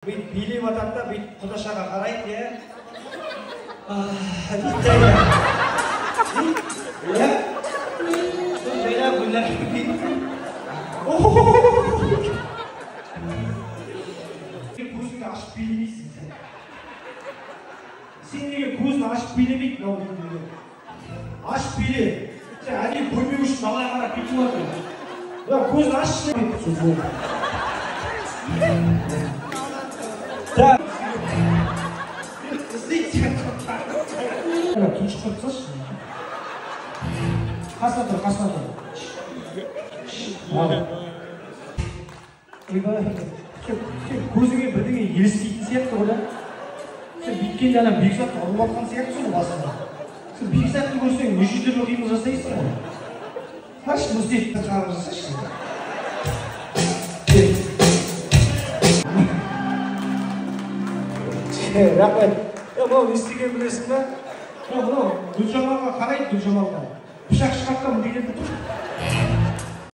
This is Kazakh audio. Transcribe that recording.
Бүйтіп билеп жатады да, бүйтіп құдашаға қарайды, иә, дейді, иә, сол жайлап гүлнар бүйтіп көзіңді ашып билемейсің сен. Сен неге көзін ашып билемейді мынау неге? Ашып биле. Сен әдейі көрмеу үшін далаға қарап бүйтіп жатыр. Бірақ көзін ашшы. Тұншықтырып тасташы. Қасына тұр, қасына тұр. Ойбай, сен көзіңе бірдеңе елестейтін сияқты ғой да. Сен бүйткенде ана Бекзатты ұрып жатқан сияқтысың ғой басында. Сен Бекзатты көрсең, неше түрлі қимыл жасайсың ғой. Қарашы, мұздет қағып жасашы. Рахмет. Мынау не істегенін білесің ба? Мынау Гүлжамалға қарайды, Гүлжамалға. Пышақ шығарды да мына жерде тұр.